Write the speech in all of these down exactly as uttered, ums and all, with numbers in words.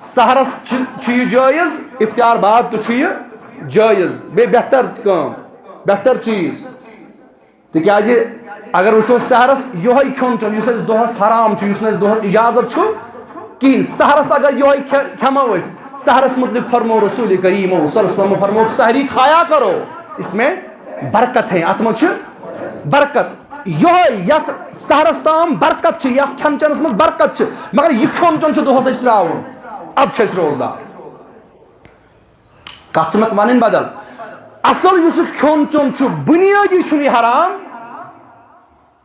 سحرس چھُ چھُ یہِ جٲیز، افطار بعد تہِ چھُ یہِ جٲیز، بیٚیہِ بہتر کٲم، بہتر چیٖز۔ تِکیازِ اگر وٕچھو، سحرس یِہوٚے کھیوٚن چیوٚن یُس اَسہِ دۄہس حرام چھُ، یُس نہٕ اَسہِ دۄہس اجازت چھُ کِہیٖنۍ، سحرس اگر یِہوٚے کھے- کھٮ۪مو أسۍ، سحرس مُتعلق فرموو رسول کریم صلی اللہ علیہ وسلم، فرمووُکھ، "سحری کھایا کرو، اس میں برکت ہے"، اتھ منٛز چھِ برکت۔ یِہوٚے یتھ سحرس تام برکت چھِ، یتھ کھٮ۪ن چٮ۪نس منٛز برکت چھِ، مگر یہِ کھیوٚن چیوٚن چھُ دۄہس اَسہِ ترٛاوُن، ادٕ چھِ أسۍ روزدار۔ کتھ چھِ مےٚ ونٕنۍ بدل۔ اصل یُس یہِ کھیوٚن چیوٚن چھُ، بنیٲدی چھُنہٕ یہِ حرام،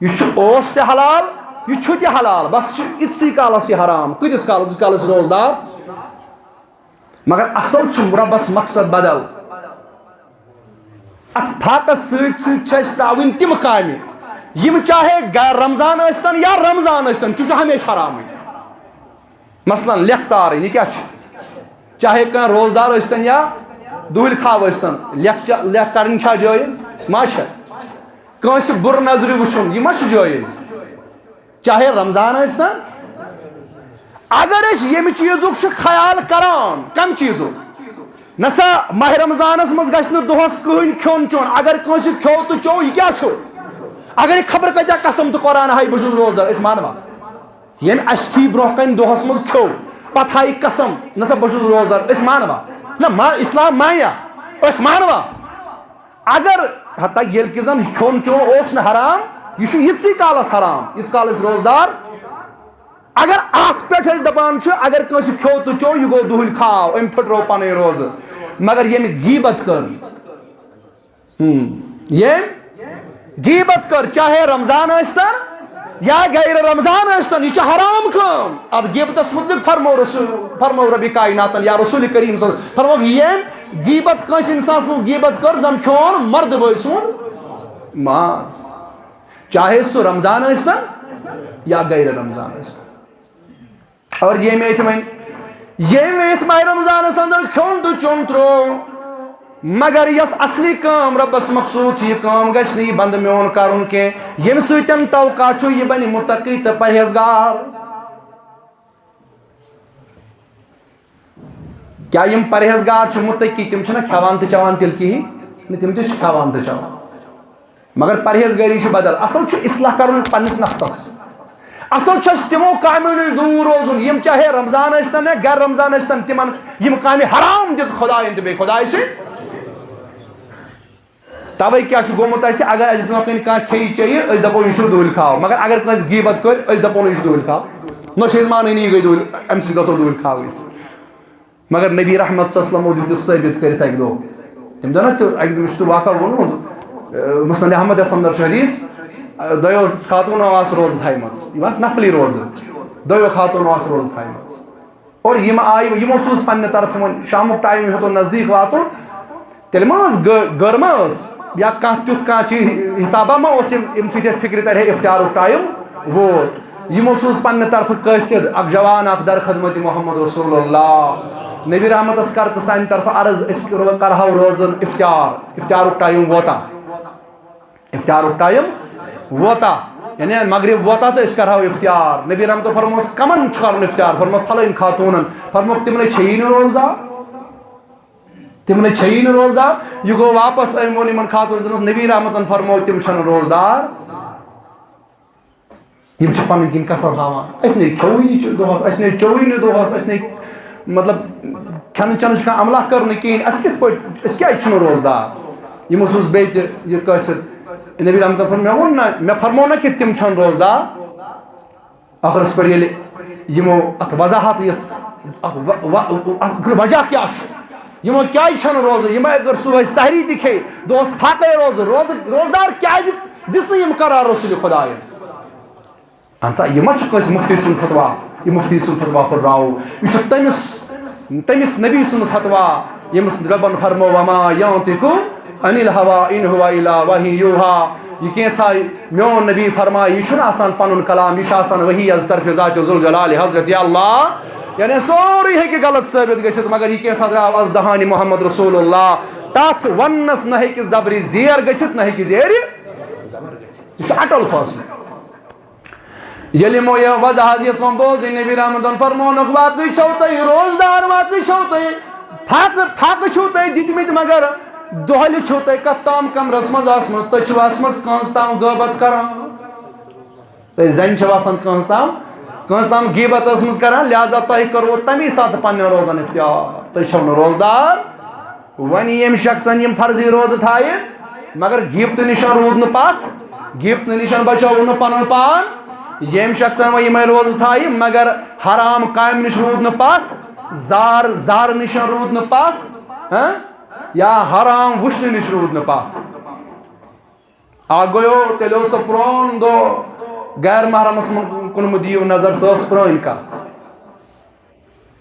یہِ چھُ، اوس تہِ حلال، یہِ چھُ تہِ حلال، بس چھُ یِتسٕے کالس یہِ حرام۔ کۭتِس کالس؟ یُس کالس روزدار۔ مگر اصل چھُ رۄبس مقصد بدل۔ اتھ فاقس سۭتۍ سۭتۍ چھِ اَسہِ ترٛاوٕنۍ تِم کامہِ، یِم چاہے غیر رمضان ٲسۍتن یا رمضان ٲسۍتن، تہِ چھُ ہمیشہِ حرامٕے۔ مثلاً، لیٚکھ ژارٕنۍ، یہِ کیٛاہ چھِ؟ چاہے کانٛہہ روزدار ٲسۍتن یا دُہٕلۍ کھاو ٲسۍتن، لیٚکھ چا-، لیٚکھ کَرٕنۍ چھا جٲیز؟ ما چھےٚ؟ کٲنٛسہِ بُرٕ نظرِ وٕچھُن، یہِ ما چھُ جٲیز؟ چاہے رمضان ٲسۍتن۔ اگر أسۍ ییٚمہِ چیٖزُک چھِ خیال کران، کَمہِ چیٖزُک؟ نہ سا، ماہِ رمضانَس منٛز گژھِ نہٕ دۄہَس کٕہٕنۍ کھیوٚن چیوٚن۔ اگر کٲنٛسہِ کھیوٚو تہٕ چیوٚو، یہِ کیٛاہ چھُ؟ اگر یہِ خبر کۭتیٛاہ قسم تہٕ قرآن ہاوِ، "بہٕ چھُس روزدار"، أسۍ مانوا؟ ییٚمۍ اَسہِ تھی برونٛہہ کَنہِ دۄہَس منٛز کھیوٚو، پَتہٕ ہایہِ قسم، "نہ سا، بہٕ چھُس روزدار"، أسۍ مانوا؟ نہ، ما-، اسلام مانیا؟ أسۍ مانوا؟ اگر حتیٰ ییٚلہِ کہِ زَن کھیوٚن چیوٚن اوس نہٕ حرام، یہِ چھُ یِتسٕے کالَس حرام، ییٖتِس کالَس روزدار۔ اگر اَتھ پٮ۪ٹھ أسۍ دَپان چھِ، اگر کٲنٛسہِ کھیوٚو تہٕ چیوٚو، یہِ گوٚو دُہٕلۍ کھاو، أمۍ پھٕٹرٲو پَنٕنۍ روزٕ۔ مگر ییٚمہِ غیٖبت کٔر، ہم، ییٚمۍ غیٖبت کٔر، چاہے رمضان ٲسۍتن یا غیر رمضان ٲسۍتن، یہِ چھِ حرام کٲم۔ اتھ غیٖبتس مُتعلق فرمو رسول، فرمو ربِ کائناتن یا رسول کریم صلی اللہ علیہ وسلم، فرمووُکھ، ییٚمۍ غیٖبت، کٲنٛسہِ انسان سٕنٛز غیٖبت کٔر، زن کھیوٚن مردٕ بٲے سُنٛد ماز، چاہے سُہ رمضان ٲسۍتن یا غیر رمضان ٲسۍتن۔ اور ییٚمۍ أتھۍ وۄنۍ، ییٚمۍ أتھۍ ماہِ رمضانس اندر کھیوٚن تہٕ چیوٚن ترٛوو، مگر یۄس اصلی کٲم رۄبس مخصوٗص چھِ، یہِ کٲم گژھِ نہٕ یہِ بندٕ میون کرُن کینٛہہ، ییٚمہِ سۭتۍ توقع چھُ یہِ بنہِ مُتقی تہٕ پرہیزگار۔ کیٛاہ یِم پرہیزگار چھِ مُتقی، تِم چھِنہ کھٮ۪وان تہٕ چٮ۪وان تیٚلہِ کِہیٖنۍ؟ نہ، تِم تہِ چھِ کھٮ۪وان تہٕ چٮ۪وان۔ مگر پرہیزگٲری چھِ بدل۔ اصل چھُ اصلاح کرُن پننِس نفسس۔ اصل چھُ اسہِ تِمو کامیو نِش دوٗر روزُن، یِم چاہے رمضان ٲسۍتن یا غیر رمضان ٲسۍتن، تِمن یِم کامہِ حرام دِژ خۄداین تہٕ بیٚیہِ خۄدایہِ سۭتۍ۔ توے کیٛاہ چھُ گوٚمُت اسہِ، اگر اسہِ برونٛہہ کنہِ کانٛہہ کھیٚیہِ چیٚیہِ، أسۍ دپو، "یہِ چھُ دُہٕلۍ کھاو"، مگر اگر کٲنٛسہِ غیبت کٔرۍ، أسۍ دپو نہٕ، "یہِ چھُ دُہٕلۍ کھاو"۔ نہ چھِ أسۍ مانٲنی، یہِ گٔے دُہٕلۍ، امہِ سۭتۍ گژھو دُہٕلۍ کھاو أسۍ۔ مگر نبی رحمت صلی اللہ علیہ وسلمو دیُت یہِ ثٲبت کٔرِتھ اَکہِ دۄہ۔ تٔمۍ دوٚپ نہ، ژٕ، اَکہِ دۄہ، مےٚ چھُ ژٕ واقعہ ووٚنمُت، اَ، مسند احمد یَس اندر چھُ حدیث، اَ، دۄیو خاتوٗنو آسہٕ روزٕ تھایمَژٕ، یِم آسہٕ نفلی روزٕ، دۄیو خاتوٗنو آسہٕ روزٕ تھایمَژٕ۔ اور یِم آیہِ، یِمو سوٗز پننہِ طرفہٕ وۄنۍ شامُک ٹایم ہیوٚتُن نزدیٖک واتُن، تیٚلہِ ما ٲس گٔ-، گٔر ما ٲس؟ یا کانٛہہ تیُتھ کانٛہہ چیٖز حسابہ ما اوس یِم، ییٚمہِ سۭتۍ اَسہِ فِکرِ تَرِ ہے اِفطارُک ٹایم ووت؟ یِمو سوٗز پننہِ طرفہٕ قٲصد، اکھ جوان اکھ در خدمت محمد رسول اللہ۔ نبی رحمتس کر تہٕ سانہِ طرفہٕ عرض، أسۍ کرو، کرہاو روزن افطار، افطارُک ٹایم ووتا، افطارُک ٹایم ووتا، یعنی مغرب ووتا تہٕ أسۍ کرہاو افطار۔ نبی رحمتو فرموس، کمن چھُ کرُن افطار؟ فرموس، فلٲنۍ خاتوٗنن۔ فرموکھ، تِمنے چھیی نہٕ روزدار، تِمنے چھیی نہٕ روزدار۔ یہِ گوٚو واپس، أمۍ ووٚن یِمن خاتوٗنن، دوٚپنس، نبی رحمتن فرموو، تِم چھنہٕ روزدار۔ یِم چھِ پنٕنۍ کِنۍ کسر ہاوان۔ اَسہِ نے کھیوٚوٕے نہٕ دۄہس، اَسہِ نے چیوٚوٕے نہٕ دۄہس، اَسہِ نے، مطلب، کھٮ۪نہٕ چٮ۪نٕچ کانٛہہ عملہ کٔر نہٕ کِہیٖنۍ۔ اَسہِ کِتھ پٲٹھۍ، أسۍ کیٛازِ چھِنہٕ روزدار؟ یِمو سوٗز بیٚیہِ تہِ یہِ قٲصد۔ نبی رحمتن فرموو، مےٚ ووٚن نہ، مےٚ فرموو نہ کہِ تِم چھَنہٕ روزدار۔ ٲخرس پٮ۪ٹھ ییٚلہِ یِمو اَتھ وضاحت یِژھ، اَتھ و-، و-، اَتھ وجہ کیٛاہ چھُ؟ یِمو کیٛازِ چھَنہٕ روزٕ؟ یِمو اگر صُبحٲے سحری تہِ کھیٚیہِ، دۄہس فاقے روزٕ، روزٕ، روزدار کیٛازِ دِژ نہٕ یِم قرار رسول خۄدایَن؟ اہن سا، یہِ ما چھُ کٲنٛسہِ مُفتی سُنٛد فتوا؟ یہِ مُفتی سُنٛد فتوا پھٕٹراوو۔ یہِ چھُ تٔمِس، تٔمِس نبی سُنٛد فتوا، ییٚمِس رۄبن فرمو، "وما ينطق عن الهوى ان هو الا وحي يوحى"۔ یہِ کینٛژھا میون نبی فرمایہِ، یہِ چھُنہٕ آسان پنُن کلام، یہِ چھُ آسان وحی از طرفِ ذات ذوالجلال حضرت اللہ۔ یعنی سورُے ہیٚکہِ غلط ثٲبت گٔژھِتھ، مگر یہِ کینٛژھا درٛاو از دہانِ محمد رسول اللہ۔ تتھ وننس نہ ہیٚکہِ زبرِ زیر گٔژھِتھ، نہ ہیٚکہِ زیرِ زبر گٔژھِتھ۔ یہِ چھُ اٹل فٲصلہٕ۔ ییٚلہِ یِمو یہِ وضاحت یۄس وۄنۍ بوز، یہِ نبی رحمتن فرمونُکھ، واقعی چھو تُہۍ روزدار، واقعی چھو تُہۍ، پھاکہٕ پھاکہٕ چھو تُہۍ دِتمٕتۍ، مگر دۄہلہِ چھو تۄہہِ کتھ تام کمرس منٛز آسمٕژ، تُہۍ چھِو آسمٕژ کٲنٛسہِ تام غٲبت کران، تُہۍ زنہِ چھِو آسان کٲنٛسہِ تام کٲنٛسہِ تام غیبت ٲسمٕژ کران، لہذا تۄہہِ کوٚروٕ تمی ساتہٕ پننٮ۪ن روزن اختیار، تُہۍ چھِو نہٕ روزدار۔ وۄنۍ ییٚمہِ شخصن یِم فرضی روزٕ تھایہِ، مگر غیبتہٕ نِش روٗد نہٕ پتھ، غیبتہٕ نِش بچوو نہٕ پنُن پان، ییٚمہِ شخصن وۄنۍ یِمے روزٕ تھایہِ، مگر حرام کامہِ نِش روٗد نہٕ پتھ، زار زار نِش روٗد نہٕ پتھ، ہاں؟ یا حرام وٕچھنہٕ نِش روٗد نہٕ پتھ۔ اکھ گوٚو، تیٚلہِ اوس سُہ پرٛون دۄہ، غیر محرمس منٛز کُن مہٕ دِیِو نظر، سۄ ٲس پرٛٲنۍ کتھ۔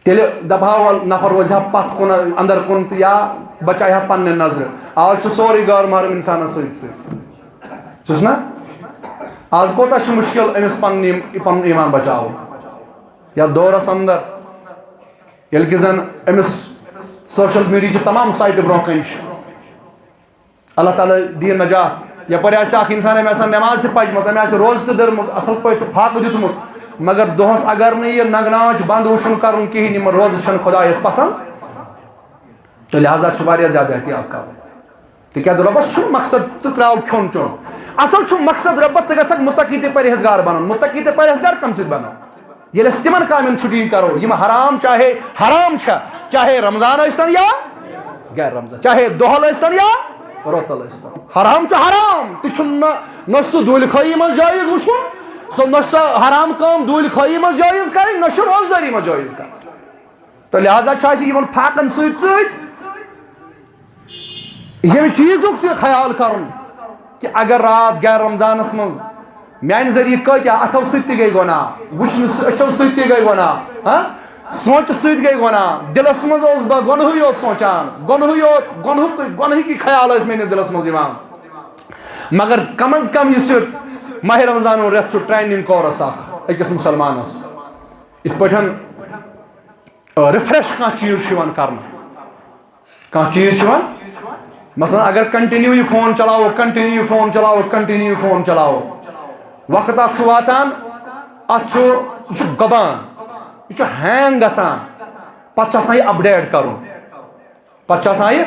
تیٚلہِ دپہاو نفر روزِ ہا پتھ کُن، اندر کُن تہٕ یا بچایہِ ہا پننہِ نظرِ۔ آز چھُ سورُے غٲر محرم انسانس سۭتۍ سۭتۍ۔ چھُس نا؟ آز کوٗتاہ چھُ مُشکِل أمِس پنُن یِم-، پنُن ایمان بچاوُن۔ یتھ دورس اندر، ییٚلہِ کہِ زن أمِس سوشل میڈیا چہِ تمام سایٹہٕ برونٛہہ کنہِ چھِ۔ اللہ تعالیٰ دِیِن نجات۔ یپٲرۍ آسہِ اکھ انسان، أمۍ آسہِ نماز تہِ پجمٕژ، أمۍ آسہِ روزٕ تہِ دٔرمٕژ، اصل پٲٹھۍ فاقہٕ دیُتمُت، مگر دۄہس اگر نہٕ یہِ ننٛگہٕ ناچ بنٛد وٕچھُن کرُن کِہیٖنۍ، یِمن روزٕ چھنہٕ خۄدایس پسند۔ تہٕ لہذا چھُ واریاہ زیادٕ احتیاط کرُن۔ تِکیازِ رۄبس چھُنہٕ مقصد ژٕ تراو کھیوٚن چیوٚن۔ اصل چھُ مقصد رۄبس ژٕ گژھکھ متقی تہٕ پرہیزگار بنُن۔ متقی تہٕ پرہیزگار کم سۭتۍ بنو؟ ییٚلہِ أسۍ تِمن کامٮ۪ن چھُٹی کرو، یِم حرام، چاہے حرام چھےٚ، چاہے رمضان ٲسۍتن یا غیر رمضان، چاہے دۄہل ٲسۍتن یا رۄتل ٲسۍتن۔ حرام چھُ حرام، تہِ چھُنہٕ نہ، نہ چھُ سُہ دوٗلہِ خٲہی منٛز جٲیز وٕچھُن، سُہ نہ چھُ سۄ حرام کٲم دوٗلہِ خٲہی منٛز جٲیز کرٕنۍ، نہ چھُ روزدٲری منٛز جٲیز کرٕنۍ۔ تہٕ لہذا چھُ اَسہِ یِمن فاقن سۭتۍ سۭتۍ ییٚمہِ چیٖزُک تہِ خیال کرُن کہِ اگر راتھ غیر رمضانس منٛز میانہِ ذٔریعہٕ کۭتیاہ اتھو سۭتۍ تہِ گٔے گۄناہ، وٕچھنہٕ سۭ-، أچھو سۭتۍ تہِ گٔے گۄناہ، ہاں؟ سونچہٕ سۭتۍ گٔے گۄناہ، دِلس منٛز اوس بہٕ گۄنہٕے یوت سونچان، گۄنہٕے یوت، گۄنہُک، گۄنہٕکی خیال ٲسۍ میٲنِس دِلس منٛز یِوان۔ مگر کم از کم یُس یہِ ماہِ رمضان ہُنٛد رٮ۪تھ چھُ، ٹریننگ کورس اکھ أکِس مُسلمانس، یِتھ پٲٹھۍ، آ، ریفریش کانٛہہ چیٖز چھُ یِوان کرنہٕ۔ کانٛہہ چیٖز چھُ یِوان، مثلاً اگر کنٹِنیو یہِ فون چلاوو، کنٹِنیو یہِ فون چلاوو، کنٹِنیو یہِ فون چلاوو، وقت اکھ چھُ واتان، اتھ چھُ، یہِ چھُ گۄبان، یہِ چھُ ہینگ گژھان، پتہٕ چھُ آسان یہِ اپڈیٹ کرُن، پتہٕ چھُ آسان یہِ،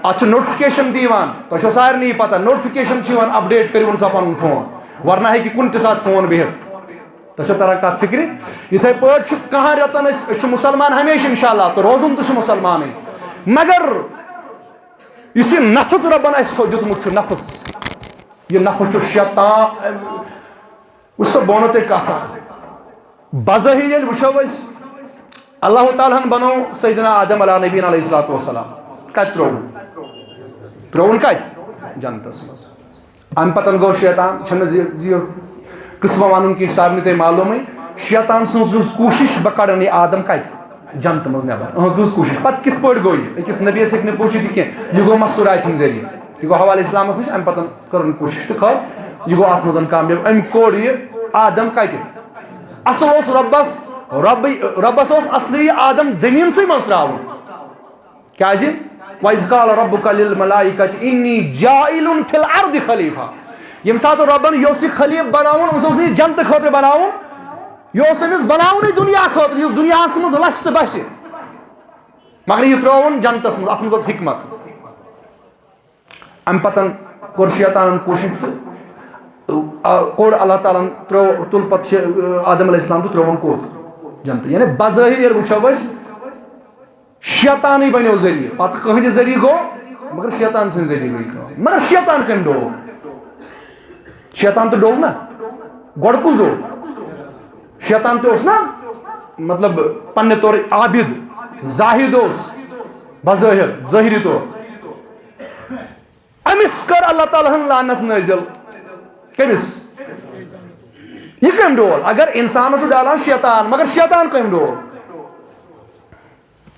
اتھ چھُ نوٹیفکیشن تہِ یِوان، تۄہہِ چھو سارنٕے پتہ، نوٹیفکیشن چھِ یِوان، اپڈیٹ کٔرِو سا پنُن فون، ورنہ ہیٚکہِ کُنہِ تہِ ساتہٕ فون بِہِتھ۔ تۄہہِ چھو تران کتھ فکرِ؟ یِتھے پٲٹھۍ چھُ کانٛہہ رٮ۪تن أسۍ، أسۍ چھِ مُسلمان ہمیشہِ انشاءاللہ، تہٕ روزُن تہِ چھُ مُسلمانٕے۔ مگر یُس یہِ نفس رۄبن اَسہِ تھوٚو، دیُتمُت چھُ نفس، یہِ نفس چھُ شیطان۔ وٕچھ سا، بہٕ وَنو تۄہہِ کتھ اکھ۔ بظٲہِر ییٚلہِ وٕچھو أسۍ، اللہ تعالیٰ ہن بنوو سیدنا آدم علیٰ نبینا علیہ الصلوۃ والسلام۔ کتہِ ترٛووُن؟ ترٛووُن کتہِ؟ جنتس منٛز۔ امہِ پتن گوٚو شیطان، چھُنہٕ زِ-، زِ-، قٕصہٕ وۄنۍ ونُن کینٛہہ، سارنٕے تۄہہِ معلومٕے۔ شیطان سٕنٛز روٗز کوٗشِش، بہٕ کڑن یہِ آدم کتہِ؟ جنتہٕ منٛز نٮ۪بر۔ أہنٛز روٗز کوٗشِش۔ پتہٕ کِتھ پٲٹھۍ گوٚو یہِ؟ أکِس نبیَس ہیٚکہِ نہٕ پوٗچھِتھ یہِ کینٛہہ۔ یہِ گوٚو مستوراتہِ ہٕنٛدِ ذٔریعہٕ۔ یہِ گوٚو حوالہٕ اسلامس نِش، امہِ پتن کٔرٕن کوٗشِش تہٕ خٲر، یہِ گوٚو اتھ منٛز کامیاب۔ أمۍ کوٚڑ یہِ آدم کتہِ؟ اصل اوس رۄبس، رۄبٕے، رۄبس اوس اصلی یہِ آدم زٔمیٖنسٕے منٛز ترٛاوُن۔ کیازِ؟ وَإِذْ قَالَ رَبُّكَ لِلْمَلَائِكَةِ إِنِّي جَاعِلٌ فِي الْأَرْضِ خَلِيفَةً۔ ییٚمہِ ساتہٕ رۄبَن یہِ اوس یہِ خلیٖفہٕ بَناوُن، أمِس اوس نہٕ یہِ جنتہٕ خٲطرٕ بَناوُن، یہِ اوس أمِس بَناوُنٕے دُنیا خٲطرٕ، یُس دُنیاہَس منٛز لَسہِ تہٕ بَسہِ۔ مگر یہِ ترٛووُن جنتَس منٛز، اَتھ منٛز ٲس حکمت۔ اَمہِ پَتَن کوٚر شیطانَن کوٗشِش تہٕ، آ، کوٚڑ اللہ تعالیٰ ہَن، ترٛوو، تُل پَتہٕ شے-، آدم علیہ السلام تہٕ ترٛووُن کوٚت؟ جنتہٕ۔ یعنی بظٲہِر ییٚلہِ وٕچھو أسۍ، شیطانٕے بنیو ذٔریعہٕ۔ پتہٕ کٕہٕنٛدِ ذٔریعہٕ گوٚو، مگر شیطان سٕنٛدِ ذٔریعہٕ گٔے کٲم۔ مگر شیطان کٔمۍ ڈوٚل؟ شیطان تہٕ ڈوٚل نا۔ گۄڈٕ کُس ڈوٚل؟ شیطان تہِ اوس نا، مطلب، پننہِ طورٕ عابد، زاہد اوس بظٲہِر، ظٲہری طور۔ أمِس کٔر اللہ تعالیٰ ہن لعنت نٲزِل۔ کٔمِس؟ یہِ کٔمۍ ڈول؟ اگر انسانس چھُ ڈالان شیطان، مگر شیطان کٔمۍ ڈول؟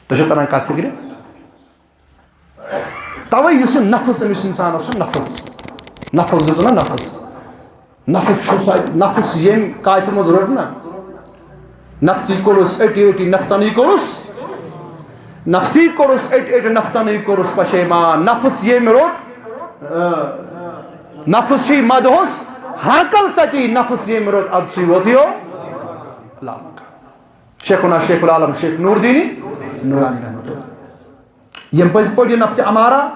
تۄہہِ چھو تران کتھ فکرِ؟ توے یُس یہِ نفس أمِس انسانس چھُ، نفس، نفس دیُت نہ نفس، نفس چھُ سُہ، نفس ییٚمۍ کاژِ منٛز روٚٹ نہ، نفسٕے کوٚرُس أٹی أٹی، نفسنٕے کوٚرُس، نفسی کوٚرُس أٹۍ أٹۍ، نفسنٕے کوٚرُس پشیمان۔ نفس ییٚمۍ روٚٹ، آ، نفس چھُے مدہوس ہانکل ژٹی، نفس ییٚمۍ روٚٹ ادسُے ووت یو۔ علامہ کا۔ شیخنا شیخ العالم شیخ نور دینی نورانی رحمۃ اللہ۔ یم پٔزۍ پٲٹھۍ یہِ نفس امارہ،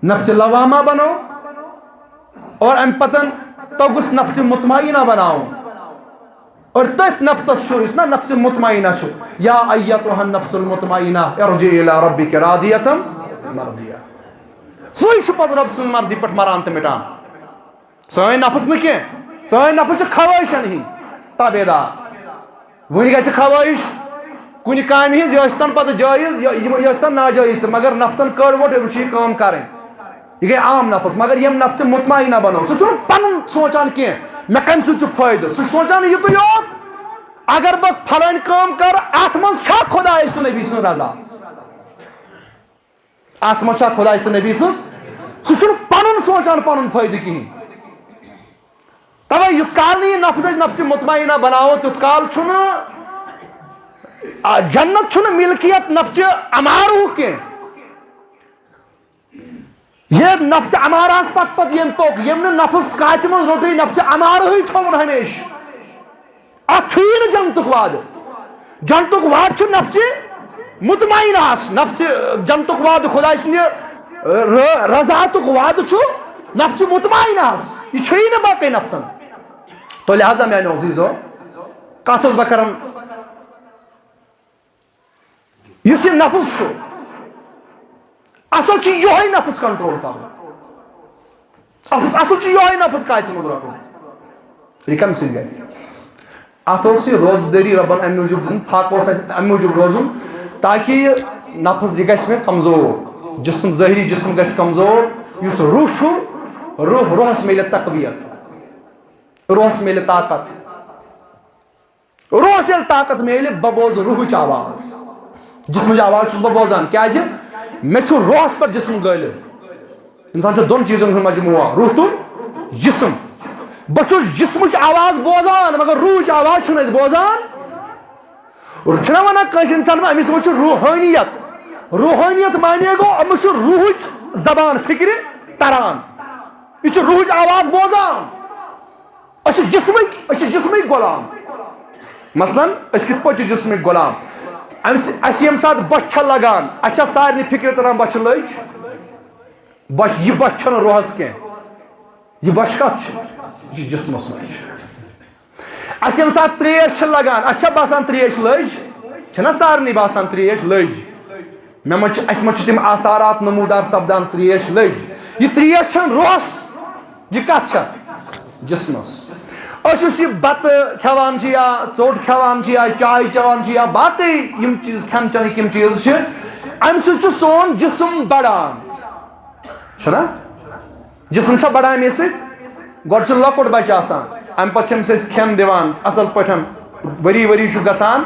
نفس لوامہ بنو، اور امہِ پتن توٚگُس نفس مطمئنہ بناوُن۔ اور تٔتھۍ نفسس چھُ، یُس نہ نفس مطمئنہ چھُ، یا ایتها النفس المطمئنہ ارجعی الی ربک راضیۃ مرضیہ۔ سُے چھُ پتہٕ رۄب سٕنٛز مرضی پٮ۪ٹھ مران تہٕ مٹان۔ سٲنۍ نفس نہٕ کینٛہہ، سٲنۍ نفس چھِ خواہشن ہٕنٛدۍ تابع دار۔ وٕنہِ گژھِ خواہش کُنہِ کامہِ ہٕنٛز، یہِ ٲسۍ تن پتہٕ جٲیز، یہِ، یہِ، یہِ ٲسۍ تن ناجٲیز تہِ، مگر نفسن کٔڑ ووٚٹھ، أمِس چھِ یہِ کٲم کرٕنۍ۔ یہِ گٔے عام نفس، مگر ییٚمۍ نفسہِ مطمئنہ بنٲو، سُہ چھُنہٕ پنُن سونٛچان کینٛہہ، مےٚ کمہِ سۭتۍ چھُ فٲیدٕ، سُہ چھُ سونٛچان یِتُے یوت، اگر بہٕ پھلٲنۍ کٲم کرٕ، اتھ منٛز چھا خۄدایس تہٕ نبی سٕنٛز رضا؟ اتھ منٛز چھا خۄداے سٕنٛز نبی سٕنٛز؟ سُہ چھُنہٕ پنُن سونٛچان پنُن فٲیدٕ کِہیٖنۍ۔ توے یُتھ کال نہٕ یہِ نفس أسۍ نفسہِ مطمئنہ بناوو، تیُتھ کال چھُنہٕ، آ، جنت چھُنہٕ ملکیت نفسہِ امارہُک کینٛہہ۔ یہِ نفسہِ امارہس پتہٕ پتہٕ ییٚمۍ پوٚک، ییٚمۍ نہٕ نفس کاژِ منٛز روٚٹٕے، نفسہِ امارہٕے تھوٚوُن ہمیشہِ۔ اتھ چھُیی نہٕ جنتُک وعدٕ۔ جنتُک وعدٕ چھُ نفسہِ مطمئنہس، نفسہِ، جنتُک وعدٕ خداے سٕنٛدِ ر-، رضاتُک وعدٕ چھُ نفسہِ مطمئنہس۔ یہِ چھُیی نہٕ باقٕے نفسن۔ تو لہذا میانیو عزیزو، کتھ اوسُس بہٕ کران؟ یُس یہِ نفس چھُ، اصل چھُ یِہوٚے نفس کنٹرول کرُن۔ اصل، اصل چھُ یِہوٚے نفس کاژِ منٛز رٹُن۔ یہِ کمہِ سۭتۍ گژھِ؟ اتھ اوس یہِ روزدٲری رۄبن امہِ موٗجوٗب دِژمٕژ، فاقہٕ اوس اسہِ امہِ موٗجوٗب روزُن، تاکہِ یہِ نفس یہِ گژھِ مےٚ کمزور، جسم، ظٲہری جسم گژھِ کمزور، یُس روح چھُ، روح، روحس میلہِ تقویت، روحس میلہِ طاقت۔ روحس ییٚلہِ طاقت میلہِ، بہٕ بوزٕ روحٕچ آواز۔ جسمٕچ آواز چھُس بہٕ بوزان، کیازِ؟ مےٚ چھُ روحس پٮ۪ٹھ جسم غٲلب۔ انسان چھُ دۄن چیٖزن ہُنٛد مجموعہ، روح تہٕ جسم۔ بہٕ چھُس جسمٕچ آواز بوزان، مگر روحٕچ آواز چھُنہٕ أسۍ بوزان۔ چھِنہ ونان کٲنٛسہِ انسانس، أمِس منٛز چھُ روحٲنیت۔ روحٲنیت معنی گوٚو، أمِس چھُ روحٕچ زبان فکرِ تران۔ یہِ چھُ روحٕچ آواز بوزان۔ أسۍ چھِ جسمٕکۍ، أسۍ چھِ جسمٕکۍ غلام۔ مثلاً، أسۍ کِتھ پٲٹھۍ چھِ جسمٕکۍ غلام؟ اَمہِ سۭتۍ، اَسہِ ییٚمہِ ساتہٕ بۄچھِ چھےٚ لگان، اَسہِ چھا سارنٕے فِکرِ تران بۄچھِ لٔج؟ بۄچھِ، یہِ بۄچھِ چھَنہٕ روحَس کینٛہہ، یہِ بۄچھِ کَتھ چھِ؟ یہِ چھِ جسمَس منٛز۔ اَسہِ ییٚمہِ ساتہٕ ترٛیش چھِ لگان، اَسہِ چھا باسان ترٛیش لٔج؟ چھَنہ سارنٕے باسان ترٛیش لٔج؟ مےٚ منٛز چھِ، اَسہِ منٛز چھِ تِم آثارات نمودار سپدان، ترٛیش لٔج۔ یہِ ترٛیش چھَنہٕ روحَس، یہِ کَتھ چھےٚ؟ جسمَس۔ أسۍ یُس یہِ بَتہٕ کھٮ۪وان چھِ یا ژوٚٹ کھٮ۪وان چھِ یا چاے چٮ۪وان چھِ یا باقٕے یِم چیٖز، کھٮ۪ن چٮ۪نٕکۍ یِم چیٖز چھِ، اَمہِ سۭتۍ چھُ سون جسم بڑان۔ چھُنہ؟ جسم چھا بڑان اَمے سۭتۍ؟ گۄڈٕ چھُ لۄکُٹ بچہٕ آسان، اَمہِ پتہٕ چھِ أمِس أسۍ کھٮ۪ن دِوان اَصٕل پٲٹھۍ، ؤری ؤری چھُ گژھان،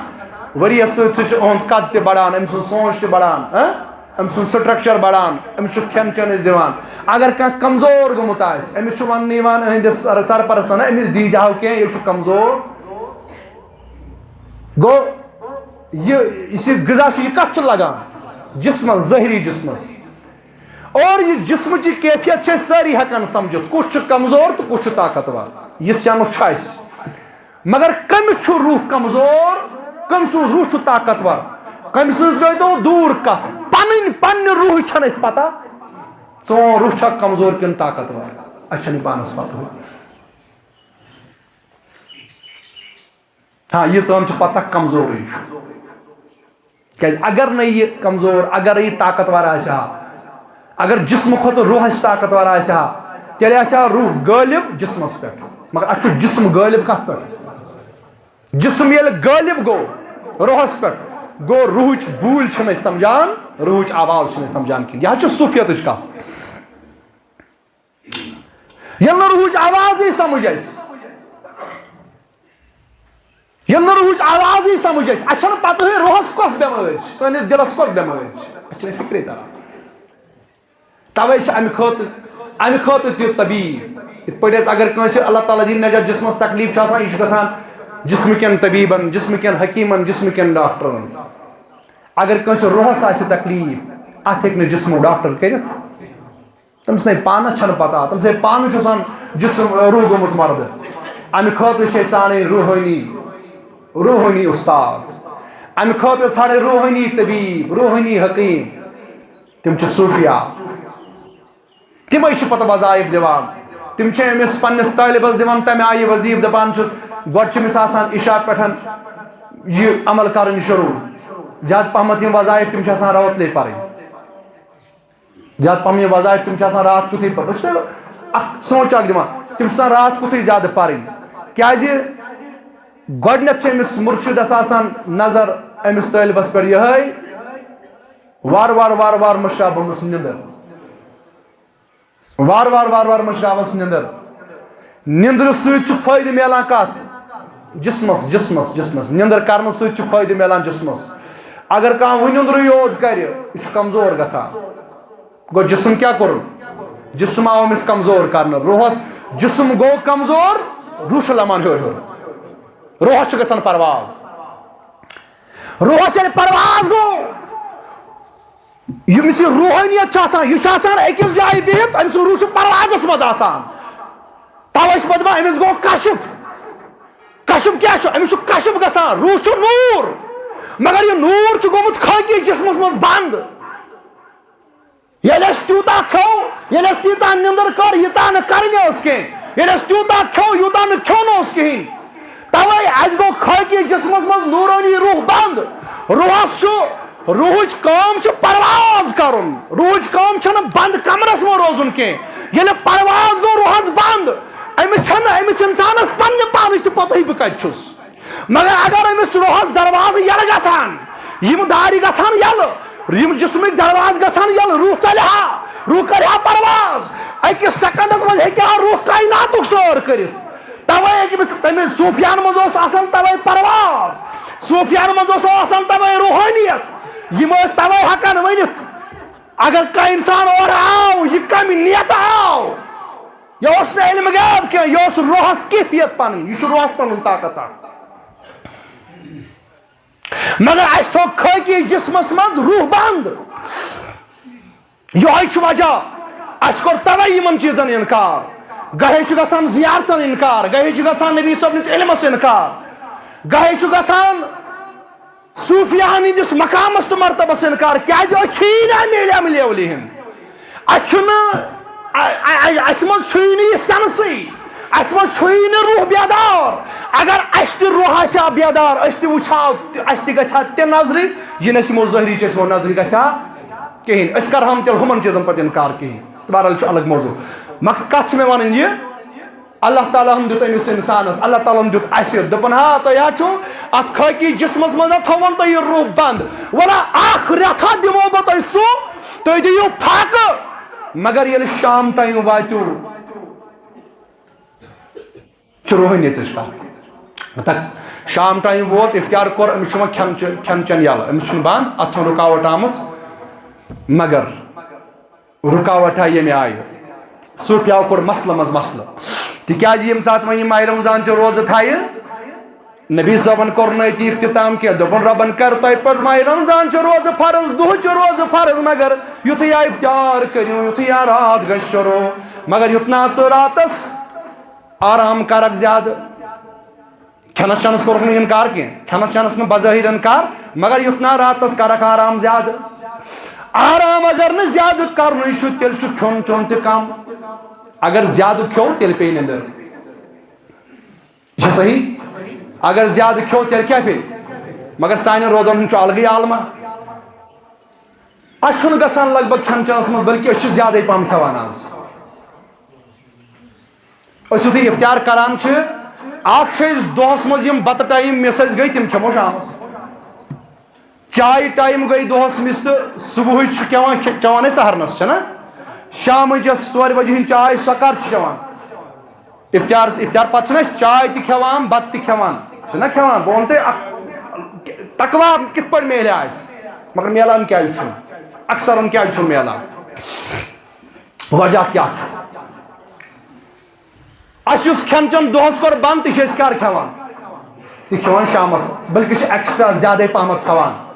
ؤریَس سۭتۍ سۭتۍ چھُ أہُنٛد قد تہِ بڑان، أمۍ سُنٛد سونٛچ تہِ بڑان، ہہ؟ أمۍ سُنٛد structure بڑان، أمِس چھُ کھٮ۪ن چٮ۪ن أسۍ دِوان۔ اگر کانٛہہ کمزور گوٚمُت آسہِ، أمِس چھُ وننہٕ یِوان أہٕنٛدِس سر-، سرپرستن، "أمِس دیٖزِ ہاو کینٛہہ، یہِ چھُ کمزور۔" گوٚو، یہِ، یُس یہِ غذا چھُ، یہِ کتھ چھُ لگان؟ جسمس، ظٲہری جسمس۔ اور یہِ جسمٕچ یہِ کیفیت چھِ أسۍ سٲری ہٮ۪کان سمجھِتھ، کُس چھُ کمزور تہٕ کُس چھُ طاقتور۔ یہِ سینس چھُ اَسہِ۔ مگر کٔمِس چھُ روح کمزور، کٔمۍ سُنٛد روح چھُ طاقتور، کٔمۍ سٕنٛز ترٲوتو دوٗر کتھ۔ پنٕنۍ، پننہِ روحٕچ چھنہٕ اَسہِ پتہ، چون روح چھا کمزور کِنہٕ طاقتور، اَسہِ چھنہٕ یہِ پانس پتہ۔ ہاں، ییٖژہن چھِ پتہ کمزورٕے چھُ۔ کیازِ اگر نہٕ یہِ کمزور، اگر یہِ طاقتور آسہِ ہا، اگر جسمہٕ کھۄتہٕ روح اَسہِ طاقتور آسہِ ہا، تیٚلہِ آسہِ ہا روح غٲلب جسمس پٮ۪ٹھ۔ مگر اَسہِ چھُ جسم غٲلب کتھ پٮ۪ٹھ؟ جسم ییٚلہِ غٲلب گوٚو روحس پٮ۪ٹھ، گوٚو روحٕچ بوٗلۍ چھِنہٕ أسۍ سمجھان، روحٕچ آواز چھِنہٕ أسۍ سمجھان کِہیٖنۍ۔ یہِ حظ چھِ صوفیتٕچ کتھ۔ ییٚلہِ نہٕ روحٕچ آوازٕے سمجھ اَسہِ، ییٚلہِ نہٕ روحٕچ آوازٕے سمجھ اَسہِ، اَسہِ چھَنہٕ پَتہٕے روحَس کۄس بٮ۪مٲرۍ چھِ، سٲنِس دِلَس کۄس بٮ۪مٲرۍ چھِ، اَسہِ چھَنہٕ فِکرے تَران۔ تَوَے چھِ اَمہِ خٲطرٕ، اَمہِ خٲطرٕ تہِ طبیٖب۔ یِتھ پٲٹھۍ اَسہِ اگر کٲنٛسہِ اللہ تعالیٰ دِیِن نجات، جسمَس تکلیٖف چھُ آسان، یہِ چھُ گژھان جسمہٕ کٮ۪ن طبیٖبَن، جسمہٕ کٮ۪ن حکیٖمَن، جسمہٕ کٮ۪ن ڈاکٹرَن۔ اگر کٲنٛسہِ روحَس آسہِ تکلیٖف، اَتھ ہیٚکہِ نہٕ جسمُک ڈاکٹر کٔرِتھ۔ تٔمِس نے پانس چھنہٕ پتہ، تٔمِس نے پانس چھُ آسان جسم، روح گوٚمُت مردٕ۔ امہِ خٲطرٕ چھِ أسۍ سانٕے روحٲنی روحٲنی اُستاد۔ اَمہِ خٲطرٕ ژھانٛڈٕنۍ روحٲنی طبیب، روحٲنی حکیٖم۔ تِم چھِ صوٗفیا۔ تِمے چھِ پتہٕ وظایف دِوان۔ تِم چھِ أمِس پننِس طٲلبس دِوان تَمہِ آیہِ وظیٖفہٕ، دَپان چھِس، گۄڈٕ چھِ أمِس آسان عشاء پٮ۪ٹھ یہِ عمل کرٕنۍ شروٗع۔ زیادٕ پہمتھ یِم وظایف، تِم چھِ آسان راتلے پرٕنۍ۔ زیادٕ پہم یِم وظایف، تِم چھِ آسان راتھ کیُتھُے پَرٕنۍ۔ بہٕ چھُس تۄہہِ اکھ سونٛچ اکھ دِوان، تِم چھِ آسان راتھ کیُتھُے زیادٕ پَرٕنۍ۔ کیٛازِ؟ گۄڈٕنٮ۪تھ چھِ أمِس مُرشِدَس آسان نظر أمِس طٲلبَس پٮ۪ٹھ یِہوٚے، وارٕ وارٕ وارٕ وارٕ مٔشراوٕ بہٕ أمِس نِندٕر۔ وارٕ وارٕ وارٕ وارٕ مٔشراوَس نِندٕر۔ نِندرِ سۭتۍ چھُ فٲیدٕ میلان کَتھ؟ جسمَس، جسمَس، جسمَس۔ نِندٕر کرنہٕ سۭتۍ چھُ فٲیدٕ میلان جسمَس۔ اگر کانٛہہ وۄنۍ نِندرٕے یوت کرِ، یہِ چھُ کمزور گژھان۔ گوٚو جسم کیٛاہ کوٚرُن؟ جسم آو أمِس کمزور کرنہٕ۔ روحَس، جسم گوٚو کمزور، روح چھُ لمان ہیوٚر ہیوٚر۔ روحَس چھُ گژھان پرواز۔ روحَس ییٚلہِ پرواز گوٚو، ییٚمِس یہِ روحٲنیت چھِ آسان، یہِ چھُ آسان أکِس جایہِ بِہِتھ، أمۍ سُنٛد روح چھُ پروازَس منٛز آسان۔ تَوَے چھِ پَتہٕ دَپان، أمِس گوٚو کشف۔ کشف کیٛاہ چھُ؟ أمِس چھُ کشف گژھان، روح چھُ نوٗر۔ مگر یہِ نوٗر چھُ گوٚمُت خٲکی جسمَس منٛز بنٛد۔ ییٚلہِ اَسہِ تیوٗتاہ کھیوٚو، ییٚلہِ اَسہِ تیٖژاہ نِندٕر کٔر، ییٖژاہ نہٕ کَرٕنۍ ٲس کینٛہہ، ییٚلہِ اَسہِ تیوٗتاہ کھیوٚو، یوٗتاہ نہٕ کھیوٚو نہٕ اوس کِہیٖنۍ، تَوَے اَسہِ گوٚو خٲکی جسمَس منٛز نوٗرٲنی روح بنٛد۔ روحَس چھُ، روحٕچ کٲم چھِ پرواز کَرُن۔ روحٕچ کٲم چھَنہٕ بنٛد کمرَس منٛز روزُن کینٛہہ۔ ییٚلہِ پرواز گوٚو روحَس بنٛد، أمِس چھَنہٕ، أمِس اِنسانَس پنٛنہِ پانٕچ تہِ پَتہٕے بہٕ کَتہِ چھُس۔ مگر اگر أمِس روحَس دروازٕ یَلہٕ گژھان، یِم دارِ گژھان یَلہٕ، یِم جسمٕکۍ دروازٕ گژھن یَلہٕ، روح ژَلہِ ہا، روح کَرِ ہا پرواز۔ أکِس سیکنڈَس منٛز ہیٚکہِ ہا روح کائناتُک سٲر کٔرِتھ۔ تَوَے أکِس، تٔمِس صوٗفیَن منٛز اوس آسان تَوَے پرواز، صوٗفیَن منٛز اوس آسان تَوَے روحٲنیت۔ یِم ٲسۍ تَوَے ہٮ۪کان ؤنِتھ، اگر کانٛہہ اِنسان اورٕ آو، یہِ کَمہِ نیتہٕ آو؟ یہِ اوس نہٕ علم غیب کینٛہہ، یہِ اوس روحَس کیفیت پَنٕنۍ، یہِ چھُ روحَس پَنُن طاقت اَکھ۔ مگر اَسہِ تھوٚو خٲکی جسمَس منٛز روح بنٛد۔ یِہوٚے چھُ وجہ، اَسہِ کوٚر تَوَے یِمَن چیٖزَن اِنکار۔ گاہے چھُ گژھان زیارتَن اِنکار، گاہے چھُ گژھان نبی صٲبنِس علمَس اِنکار، گاہے چھُ گژھان صوٗفیاہَن ہِنٛدِس مقامَس تہٕ مرتبَس اِنکار۔ کیٛازِ؟ أسۍ چھِی نہٕ اَمہِ علمہٕ لیولہِ ہِنٛدۍ۔ اَسہِ چھُنہٕ، اَ-، اَ-، اَ-، اَسہِ منٛز چھُیی نہٕ یہِ سٮ۪نسٕے، اَسہِ منٛز چھُیی نہٕ روح بیدار۔ اگر اَسہِ تہِ روح آسہِ ہا بیدار، أسۍ تہِ وٕچھ ہاو، اَسہِ تہِ گژھِ ہا تہِ نظرِ، یہِ نہٕ اَسہِ یِمو ظٲہری چشمو نظرِ گژھِ ہا کِہیٖنۍ۔ أسۍ کَرہَو نہٕ تیٚلہِ ہُمَن چیٖزَن پَتہٕ اِنکار کِہیٖنۍ۔ تہٕ بہرحال چھُ الگ موضوع۔ مقصد کَتھ چھِ مےٚ وَنٕنۍ یہِ، اللہ تعالیٰ ہَن دیُت أمِس اِنسانَس، اللہ تعالیٰ ہَن دیُت اَسہِ، دوٚپُن، ہا، تۄہہِ ہا چھُو اَتھ خٲکی جسمَس منٛز ہا تھاوُن تۄہہِ یہِ روح بنٛد۔ وَلہٕ اَکھ رٮ۪تھ ہا دِمو بہٕ تۄہہِ سُہ، تُہۍ دِیِو فاقہٕ، مگر ییٚلہِ شام ٹایم واتیو، چھِ روحٲنیتٕچ کَتھ۔ مطلب، شام ٹایم ووت، افطار کوٚر، أمِس چھُ وۄنۍ کھٮ۪ن چ-، کھٮ۪ن چٮ۪ن یَلہٕ، أمِس چھُنہٕ بنٛد، اَتھ چھَنہٕ رُکاوٹ آمٕژ۔ مگر رُکاوٹ آیہِ ییٚمہِ آیہِ، صوٗفیاہو کوٚر مسلہٕ منٛز مسلہٕ۔ تِکیٛازِ ییٚمہِ ساتہٕ وۄنۍ یہِ ماہِ رمضان چہِ روزٕ تھایہِ، نبی صٲبن کوٚر نہٕ أتی اختتام کینٛہہ، دوٚپُن، رۄبن کر تۄہہِ پٮ۪ٹھ ماہِ رمضان چہِ روزٕ فرض، دُہچہِ روزٕ فرض، مگر یُتھُے یا افطار کٔرِو، یُتھُے یا راتھ گژھِ شروع، مگر یُتھ نہٕ ژٕ راتس آرام کرکھ زیادٕ۔ کھٮ۪نس چٮ۪نس کوٚرُکھ نہٕ انکار کینٛہہ، کھٮ۪نس چٮ۪نس نہٕ بظٲہر انکار، مگر یُتھ نہٕ راتس کرکھ آرام زیادٕ۔ آرام اگر نہٕ زیادٕ کرنُے چھُ، تیٚلہِ چھُ کھیوٚن چیوٚن تہِ کم۔ اگر زیادٕ کھیوٚو، تیٚلہِ پیٚیہِ نِندٕر۔ یہِ چھا صحیح؟ اگر زیادٕ کھیوٚو، تیٚلہِ کیٛاہ پیٚیہِ؟ مگر سانٮ۪ن روزن ہُنٛد چھُ الگٕے عالمہ۔ اَسہِ چھُنہٕ گژھان لگ بگ کھٮ۪ن چٮ۪نَس منٛز، بلکہِ أسۍ چھِ زیادَے پَہَم کھٮ۪وان آز۔ أسۍ یُتھُے افطار کران چھِ، اَکھ چھِ أسۍ دۄہَس منٛز یِم بَتہٕ ٹایم مِس اَسہِ گٔے، تِم کھٮ۪مو شامَس۔ چاے ٹایم گٔے دۄہَس مِس تہٕ صُبحٕچ چھِ کھٮ۪وان، کھے-، چٮ۪وان أسۍ سحرنَس، چھَنا؟ شامٕچ یۄس ژورِ بَجہِ ہِنٛز چاے، سۄ کر چھِ چٮ۪وان؟ افطار، افطار پتہٕ چھِنہٕ أسۍ چاے تہِ کھٮ۪وان، بتہٕ تہِ کھٮ۪وان، چھِنہ کھٮ۪وان؟ بہٕ وَنہٕ تۄہہِ اکھ تقوا کِتھ پٲٹھۍ میلہِ اَسہِ، مگر میلان کیٛازِ چھُنہٕ؟ اکثرن کیٛازِ چھُنہٕ میلان؟ وجہ کیٛاہ چھُ؟ اَسہِ یُس کھٮ۪ن چٮ۪ن دۄہس کوٚر بنٛد، تہِ چھِ أسۍ کر کھٮ۪وان؟ تہِ کھٮ۪وان شامس، بلکہِ چھِ extra زیادَے پہمتھ کھٮ۪وان۔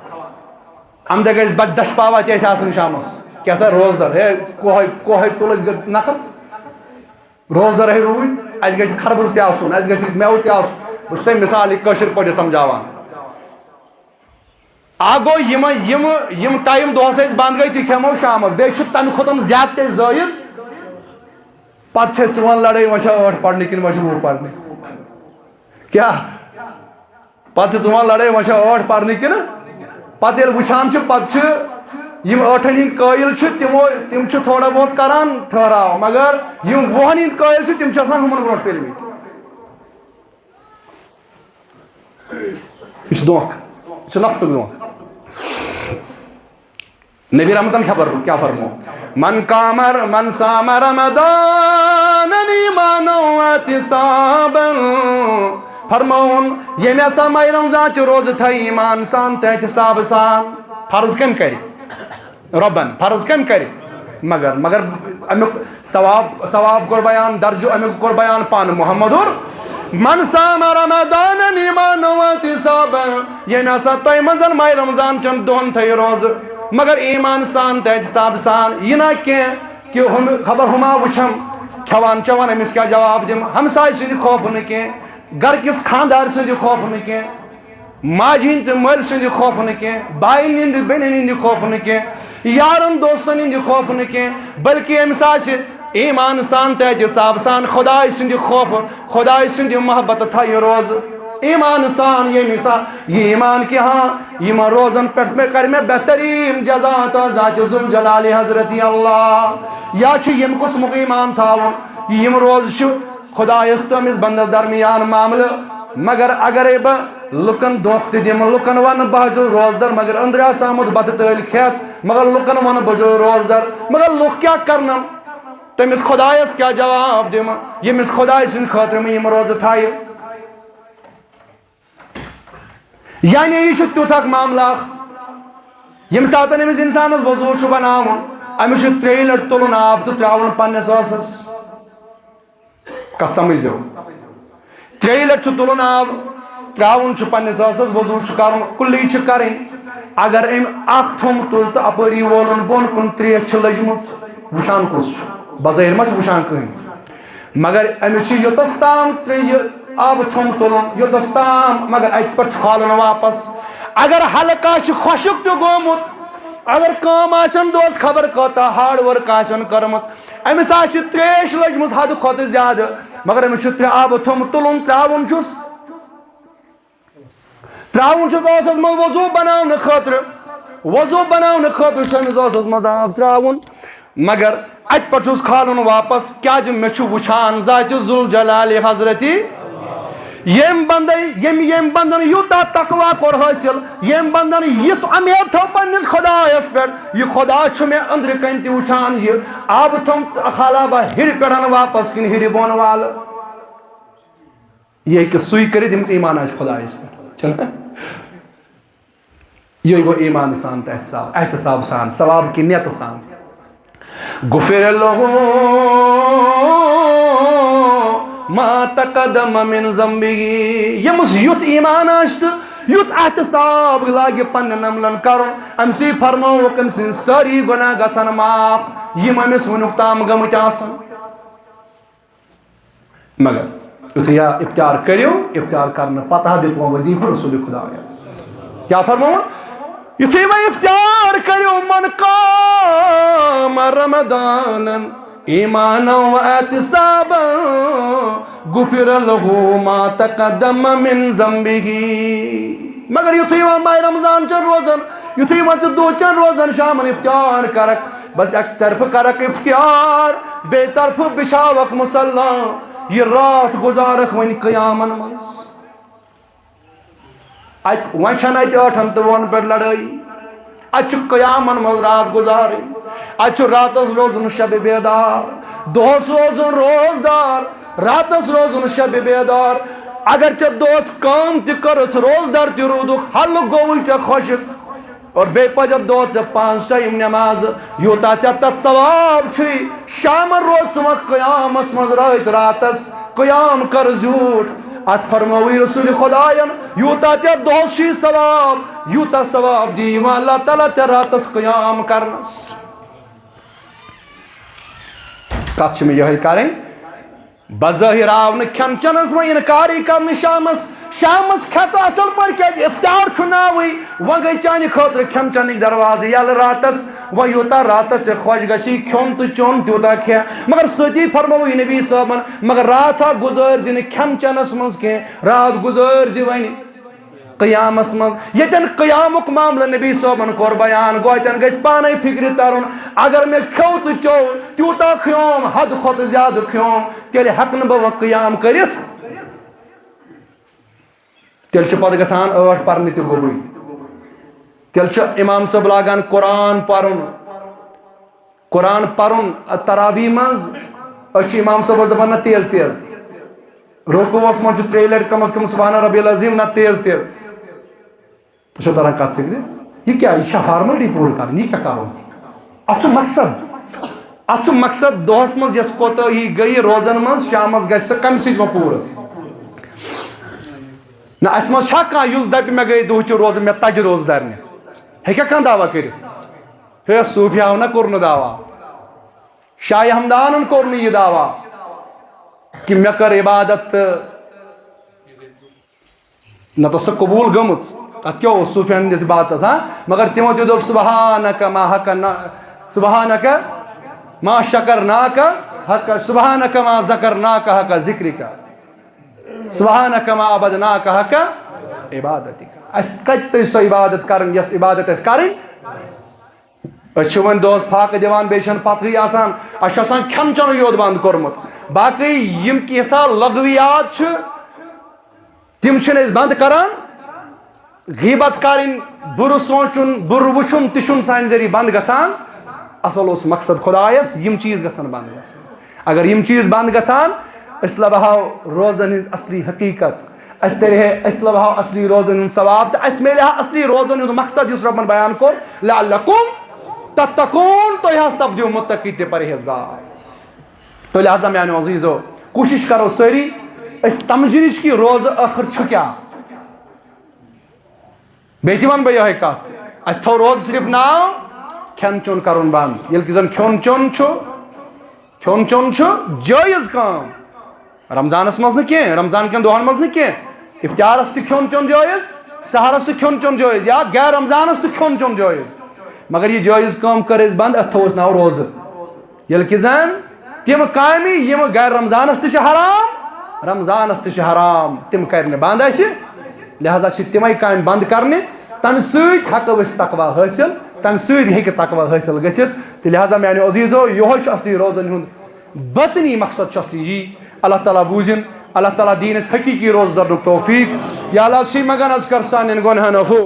اَمہِ دۄہ گژھِ بَتہٕ دَچھِ پاوا تہِ اَسہِ آسٕنۍ شامس۔ کیٛاہ سا روزدر، ہے، کوہے، کوہے تُل أسۍ گٔے نکھس۔ روزدر ہے روٗدۍ، اَسہِ گژھِ خربٕز تہِ آسُن، اَسہِ گژھِ مٮ۪وٕ تہِ آسُن۔ بہٕ چھُس تۄہہِ مثال یہِ کٲشِر پٲٹھۍ سمجھاوان۔ اکھ گوٚو یِمن، یِم، یِم ٹایم دۄہس أسۍ بنٛد گٔے، تہِ کھٮ۪مو شامس، بیٚیہِ چھُ تمہِ کھۄتہٕ زیادٕ تہِ زٲیِد۔ پتہٕ چھِ ژٕ وَن لڑٲے، وۄنۍ چھا ٲٹھ پرنہِ کِنہٕ وۄنۍ چھِ وُہ پرنہِ؟ کیٛاہ؟ پتہٕ چھِ ژٕ وَن لڑٲے، وۄنۍ چھا ٲٹھ پرنہِ کِنہٕ؟ پتہٕ ییٚلہِ وٕچھان چھِ، پتہٕ چھِ یِم ٲٹھن ہِنٛدۍ قٲیِل چھِ، تِمو، تِم چھِ تھوڑا بہت کران ٹھہراو، مگر یِم وُہن ہِنٛدۍ قٲیِل چھِ، تِم چھِ آسان ہُمن برونٛٹھ ژٔلمٕتۍ۔ یہِ چھُ دھوکہٕ، یہِ چھُ نفسُک دھوکہٕ۔ نبی رحمتن خبر کیٛاہ فرمو؟ من قام، من صام رمضان ایمانا واحتسابا۔ فرماوُن، ییٚمۍ ہسا ماہِ رمضان چہِ روزٕ تھایہِ ایمان سان تہٕ احتساب سان۔ فرض کٔمۍ کرِ؟ رۄبن۔ فرض کٔمۍ کرِ؟ مگر، مگر امیُک ثواب، ثواب کوٚر بیان، درجہٕ امیُک کوٚر بیان پانہٕ محمد اور۔ من صام رمضان ایمانا واحتسابا، ییٚمۍ ہسا تۄہہِ منٛز ماہِ رمضان چٮ۪ن دۄہن تھٲیِو روزٕ، مگر ایمان سان تہٕ احتساب سان، یہِ نہ کینٛہہ کہِ ہُم، خبر ہُما وٕچھم، کھٮ۪وان چٮ۪وان أمِس کیٛاہ جواب دِمہٕ، ہمسایہِ سٕنٛدِ خوفہٕ نہٕ کینٛہہ، گرٕ کِس خانٛدار سٕنٛدِ خوفہٕ نہٕ کینٛہہ، ماجہِ ہِنٛدِ تہٕ مٲلۍ سٕنٛدِ خوفہٕ نہٕ کینٛہہ، بایَن ہِنٛدِ بیٚنٮ۪ن ہِنٛدِ خوفہٕ نہٕ کینٛہہ، یارَن دوستَن ہِنٛدِ خوفہٕ نہٕ کینٛہہ، بلکہِ أمِس آسہِ ایمان سان تہٕ احتساب سان خۄداے سٕنٛدِ خوفہٕ، خۄداے سٕنٛدِ محبتہٕ تھایہِ روزٕ۔ ایمان سان ییٚمہِ سا-، یہِ ایمان کہِ ہاں، یِمن روزن پٮ۪ٹھ مےٚ کرِ مےٚ بہتریٖن جزا عطا ذاتِ ذوالجلالِ حضرتِ اللہ۔ یا چھُ ییٚمہِ قٕسمُک ایمان تھاوُن، یہِ یِم روزٕ چھِ خۄدایس تہٕ أمِس بندس درمیان معاملہٕ۔ مگر اگرے بہٕ لُکن دھوکہٕ تہِ دِمہٕ، لُکن ونہٕ بہٕ حظ چھُس روزدر، مگر أنٛدرٕ آسہٕ آمُت بتہٕ تٲلۍ کھٮ۪تھ، مگر لُکن ونہٕ بہٕ چھُس روزدر، مگر لُکھ کیٛاہ کرنم؟ تٔمِس خۄدایس کیٛاہ جواب دِمہٕ، ییٚمِس خۄداے سٕنٛدِ خٲطرٕ مےٚ یِم روزٕ تھایہِ؟ یعنی یہِ چھُ تیُتھ اکھ معاملہٕ اکھ، ییٚمہِ ساتہٕ أمِس اِنسانَس وضوٗ چھُ بناوُن، أمِس چھُ ترٛیٚیہِ لَٹہِ تُلُن آب تہٕ ترٛاوُن پننِس ٲسَس۔ کَتھ سَمٕجھ زیو؟ ترٛیٚیہِ لَٹہِ چھُ تُلُن آب، ترٛاوُن چھُ پننِس ٲسَس، وضوٗ چھُ کَرُن، کُلِی چھِ کَرٕنۍ۔ اگر أمۍ اَکھ تھوٚم تُل تہٕ اَپٲری وولُن بۄن کُن، ترٛیش چھِ لٔجمٕژ، وٕچھان کُس چھُ؟ بظٲہِر ما چھُ وٕچھان کٕہٕنۍ؟ مگر أمِس چھُ یوٚتَس تام ترٛیٚیہِ آبہٕ تھوٚم تُلُن، یوٚتَس تام، مگر اَتہِ پٮ۪ٹھ چھُ کھالُن واپَس۔ اگر حلقہٕ آسہِ خۄشُک تہِ گوٚمُت، اگر کٲم آسن دۄہَس خبر کۭژاہ hard work آسن کٔرمٕژ، أمِس آسہِ ترٛیش لٔجمٕژ حدٕ کھۄتہٕ زیادٕ، مگر أمِس چھُ ترٛےٚ آبہٕ تھوٚمُت تُلُن، ترٛاوُن چھُس۔ ترٛاوُن چھُس ٲسَس منٛز وضوٗ بناونہٕ خٲطرٕ۔ وضوٗ بناونہٕ خٲطرٕ چھُ أمِس ٲسَس منٛز آب ترٛاوُن، مگر اَتہِ پٮ۪ٹھ چھُس کھالُن واپس، کیٛازِ مےٚ چھُ وٕچھان ذاتِ ذوالجلالِ حضرتی۔ ییٚمۍ بندَے، ییٚمۍ، ییٚمۍ بندَن یوٗتاہ تقویٰ کوٚر حٲصِل، ییٚمۍ بندَن یِژھ اُمید تھٲو پننِس خۄدایَس پٮ۪ٹھ، یہِ خۄدا چھُ مےٚ أنٛدرٕ کَنۍ تہِ وٕچھان، یہِ آبہٕ تھوٚم تہٕ کھالا بہٕ ہیٚرِ پٮ۪ٹھ واپس کِنہٕ ہیٚرِ بۄن والہٕ۔ یہِ ہیٚکہِ سُے کٔرِتھ، ییٚمِس ایمان آسہِ خۄدایَس پٮ۪ٹھ۔ چھُنہ؟ یہِ گوٚو ایمان سان تہٕ احتساب، احتساب سان، ثواب کہِ نیتہٕ سان۔ غفر له ما تقدم من ذنبه۔ ییٚمِس یُتھ ایمان آسہِ تہٕ یُتھ احتساب لاگہِ پننٮ۪ن عملن کرُن، أمۍ سٕے فرمووُکھ أمۍ سٕنٛدۍ سٲری گۄناہ گژھن معاف، یِم أمِس وُنیُک تام گٔمٕتۍ آسن۔ مگر یُتھُے یا افطار کٔرِو، افطار کرنہٕ پتہٕ ہا دیُت وۄنۍ وظیفہٕ رسول خدایا۔ کیٛاہ فرمووُن؟ یُتھُے وۄنۍ افطار کٔرِو، من قام رمضانن ایمانا و احتسابا غفر له ما تقدم من ذنبه۔ مگر یُتھُے وۄنۍ ماہِ رمضان چٮ۪ن روزن، یُتھُے وۄنۍ ژٕ دۄہ چٮ۪ن روزن شامن افطار کرکھ، بس اکہِ طرفہٕ کرکھ افطار، بیٚیہِ طرفہٕ بچھاوکھ مصلی، یہِ راتھ گُزارکھ وۄنۍ قیامن منٛز۔ اتہِ وۄنۍ چھنہٕ اتہِ ٲٹھن تہٕ وُہن پٮ۪ٹھ لڑٲیی، اتہِ چھُ قیامن منٛز راتھ گُزارٕنۍ، اتہِ چھُ راتس روزُن شبِ بیدار، دۄہس روزُن روزدار، راتس روزُن شبِ بیدار۔ اگر ژےٚ دۄہس کٲم تہِ کٔرٕتھ، روزدار تہِ روٗدُکھ، حلہٕ گوٚوُے ژےٚ خۄشک، اور بیٚیہِ پَزِ دۄہَس ژےٚ پانٛژھ ٹایم نٮ۪ماز، یوٗتاہ ژےٚ تَتھ ثواب چھُے۔ شامَن روز ژٕ وۄنۍ قیامَس منٛز رٲتۍ راتَس، قیام کر زیوٗٹھ۔ اَتھ فرمٲوٕے رسول خۄدایَن، یوٗتاہ ژےٚ دۄہَس چھُے ثواب، یوٗتاہ ثواب دی یِوان اللہ تعالیٰ ژےٚ راتَس قیام کرنَس۔ کَتھ چھِ مےٚ یِہوٚے کَرٕنۍ۔ بظٲہِر آو نہٕ کھٮ۪ن چٮ۪نس منٛز اِنکارٕے کرنہٕ شامس۔ شامس کھٮ۪ژ اصل پٲٹھۍ، کیازِ افطار چھُ ناوٕے۔ وۄنۍ گٔے چانہِ خٲطرٕ کھٮ۪ن چٮ۪نٕکۍ دروازٕ یَلہٕ راتس۔ وۄنۍ یوٗتاہ راتس ژےٚ خۄش گژھی کھیوٚن تہٕ چیوٚن، تیوٗتاہ کھےٚ۔ مگر سۭتی فرمووُے نبی صٲبن، مگر راتھا گُزٲرۍ زِ نہٕ کھٮ۪ن چٮ۪نس منٛز کینٛہہ، راتھ گُزٲرۍ زِ وۄنۍ قیامس منٛز۔ ییٚتٮ۪ن قیامُک معاملہٕ نبی صٲبن کوٚر بیان، گوٚو اَتٮ۪ن گژھِ پانے فکرِ ترُن، اگر مےٚ کھیوٚو تہٕ چیوٚو، تیوٗتاہ کھیوم، حد کھۄتہٕ زیادٕ کھیوم، تیٚلہِ ہٮ۪کہٕ نہٕ بہٕ وۄنۍ قیام کٔرِتھ۔ تیٚلہِ چھُ پتہٕ گژھان ٲٹھ پرنہِ تہِ گوٚبُے۔ تیٚلہِ چھُ امام صٲب لاگان قرآن پرُن، قرآن پرُن تراویح منٛز۔ أسۍ چھِ امام صٲبس دپان، نہ تیز تیز۔ رکوعس منٛز چھُ ترٛیٚیہِ لٹہِ کم از کم سبحان ربی العظیم، نہ تیز تیز۔ تۄہہِ چھو تران کتھ فکرِ؟ یہِ کیٛاہ؟ یہِ چھا فارملٹی پوٗرٕ کرٕنۍ؟ یہِ کیٛاہ کرُن؟ اتھ چھُ مقصد۔ اتھ چھُ مقصد، دۄہس منٛز یۄس کوتٲہی گٔیہِ روزن منٛز، شامس گژھِ سۄ کمہِ سۭتۍ وۄنۍ پوٗرٕ؟ نہ، اسہِ منٛز چھا کانٛہہ یُس دپہِ، مےٚ گٔے دۄہچہِ روزٕ، مےٚ تجہِ روزٕ درنہِ؟ ہیٚکیٛاہ کانٛہہ دعویٰ کٔرِتھ؟ ہے، صوفیاہو نہ کوٚر نہٕ دعویٰ، شاہ ہمدانن کوٚر نہٕ یہِ دعویٰ کہِ مےٚ کٔر عبادت تہٕ نتہٕ ٲس سۄ قبول گٔمٕژ۔ تتھ کیٛاہ اوس صوفیاہن ہٕنٛدِس عبادتس، ہاں؟ مگر تِمو تہِ دوٚپ، سبحانک ما حق نا-، سبحانک ما شکرناک حق، سبحانک ما ذکرناک حق ذکرک، سبحانک ما عبدناک حق عبادتک۔ اسہِ کتہِ تٔج سۄ عبادت کرٕنۍ، یۄس عبادت اسہِ کرٕنۍ؟ أسۍ چھِ وۄنۍ دۄہس فاقہٕ دِوان، بیٚیہِ چھَنہٕ پتہٕے آسان، اَسہِ چھُ آسان کھٮ۪ن چٮ۪نُے یوت بنٛد کوٚرمُت۔ باقٕے یِم کینٛژھا لغویات چھِ، تِم چھِنہٕ أسۍ بنٛد کران۔ غیبت کرٕنۍ، بُرٕ سونٛچُن، بُرٕ وٕچھُن، تہِ چھُنہٕ سانہِ ذٔریعہٕ بنٛد گژھان۔ اصل اوس مقصد خدایس، یِم چیٖز گژھن بنٛد گژھٕنۍ۔ اگر یِم چیٖز بنٛد گژھان، أسۍ لبہو روزن ہٕنٛز اصلی حقیقت۔ اسہِ ترِ ہے، اسہِ لبہو اصلی روزن ہُنٛد ثواب، تہٕ اسہِ میلہِ ہا اصلی روزن ہُنٛد مقصد، یُس رۄبن بیان کوٚر، لعلکم تتقون، تُہۍ ہا سپدِو متقی تہٕ پرہیزگار۔ تو لہذا میانیو عزیزو، کوٗشِش کرو سٲری أسۍ سمجھنٕچ کہِ روزٕ ٲخٕر چھُ کیٛاہ۔ بیٚیہِ تہِ وَنہٕ بہٕ یِہوٚے کَتھ، اَسہِ تھوٚو روزٕ صرف ناو، کھٮ۪ن چیوٚن کَرُن بنٛد۔ ییٚلہِ کہِ زَن کھیوٚن چیوٚن چھُ، کھیوٚن چیوٚن چھُ جٲیِز کٲم۔ رمضانَس منٛز نہٕ کینٛہہ، رمضان کٮ۪ن دۄہَن منٛز نہٕ کینٛہہ۔ اِفطارَس تہِ کھیوٚن چیوٚن جٲیِز، سحرَس تہِ کھیوٚن چیوٚن جٲیِز، یا غیر رمضانَس تہِ کھیوٚن چیوٚن جٲیِز۔ مگر یہِ جٲیِز کٲم کٔر اَسہِ بنٛد، اَتھ تھوٚو اَسہِ ناو روزٕ۔ ییٚلہِ کہِ زن تِم کامہِ یِم غیر رمضانس تہِ چھِ حرام، رمضانس تہِ چھِ حرام، تِم کرِ نہٕ بنٛد اَسہِ۔ لہذا چھِ تِمے کامہِ بنٛد کرنہِ، تمہِ سۭتۍ ہٮ۪کو أسۍ تقویٰ حٲصِل، تمہِ سۭتۍ ہیٚکہِ تقویٰ حٲصِل گٔژھِتھ۔ تہٕ لہذا میانیو عزیزو، یِہوٚے چھُ اصلی روزن ہُنٛد بطنی مقصد چھُ اصلی یی۔ اللہ تعالیٰ بوٗزِن، اللہ تعالیٰ دِیِن اَسہِ حقیٖقی روزٕ دَرنُک توفیٖق۔ یا اللہ، چھِ منٛگان از کر سانٮ۪ن گۄنہَن عفو۔